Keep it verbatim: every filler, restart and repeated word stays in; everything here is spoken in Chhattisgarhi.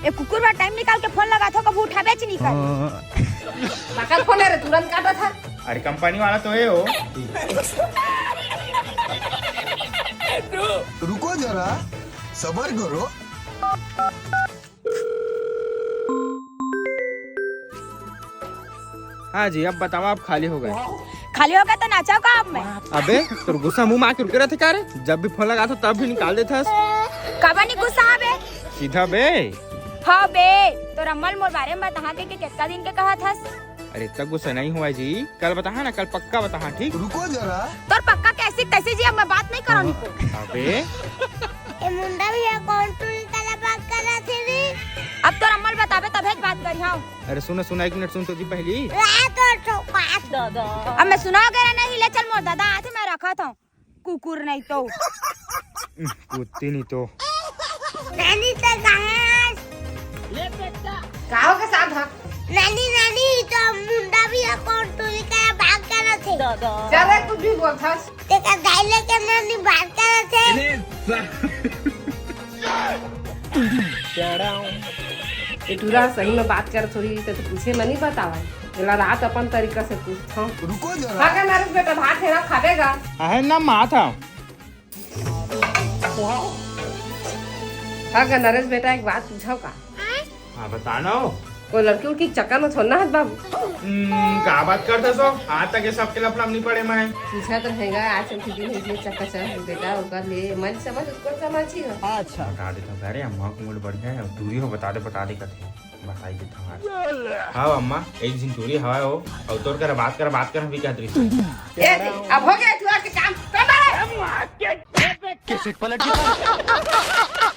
ए कुकुर बा, टाइम निकाल के फोन लगाथो, कभू उठाबेच नइ कर। काकर फोन हे रे, तुरंत काटत हे। अरे कंपनी वाला तो हे हो। रुको जरा, सबर करो। हाँ जी, अब बताओ, आप खाली हो गए? खाली हो गए तो नाचो का अब मैं? अबे, तोर गुस्सा मुंह में आके रुके रहिथे का रे? जब भी फोन लगाथों तब भी निकाल देथस। काबर नइ गुस्सा हवे? सीधा बे। हाँ बे, तोर अम्मा ल मोर बारे में बताहा के, के कितना दिन के कहत हस? अरे, इतना गुस्सा नइ होवय जी, कल बताहा ना, कल पक्का बताहा, ठीक? रुको जरा। तोर पक्का कइसे, कइसे जी, अब मैं बात नइ करंव एको। अबे। ए मुंडा भैया, कौन टूरी कला बात करत हे रे? अब तोर अम्मा ल बताबे तभेच बात करिहौं। अरे सुन, सुन, एक मिनट सुन तो जी पहली। ला तो ठोका। दादा। अब मैं सुना वगैरह नहीं, ले चल मोर दादा, आथे मैं रखत हौं। कुकुर नहीं तो। कुत्ती नहीं तो। नानी तो कहाँ है? का हो के साथ हा? नानी, नानी, तो मुंडा भैया कौन टूरी कला बात करत हे। दादा। चल, कुछ भी बोलथस। तेकर दाई ले के नानी बात करत हे। ए टूरा सही में बात करत होही त पूछे म नइ बतावय। एला रात अपन तरीका से पूछथौं। रुको जरा। हाँ गा नरेश बेटा, भात हे ना, खाबे गा? आहे ना माथा। हाँ गा नरेश बेटा, एक बात पूछौं का? हाँ, बता ना हो। कोई लड़की उड़की के चक्कर में थोड़ा ना हस बाबू। हम्म, का बात करथस हो? आज तक ये सब के लफड़ा में नइ पड़े मैं। पूछत रहेगा, आज हम दिन इतने चक्कर चल बेटा, ओकर ले मन समझ, उसको समझ ही हो। अच्छा। बता देथौं, अरे अम्मा के मूड बढ़िया हे, दूरी हो, बता दे, बता दे करके। बताई देथौं आज। हाँ अम्मा, एक झिन टूरी हवय हो, अउ तोर करा बात करा, बात करा भी कहत रहिस। ए, अब हो गया तोर के काम, कर मारे। कैसे पलट गया?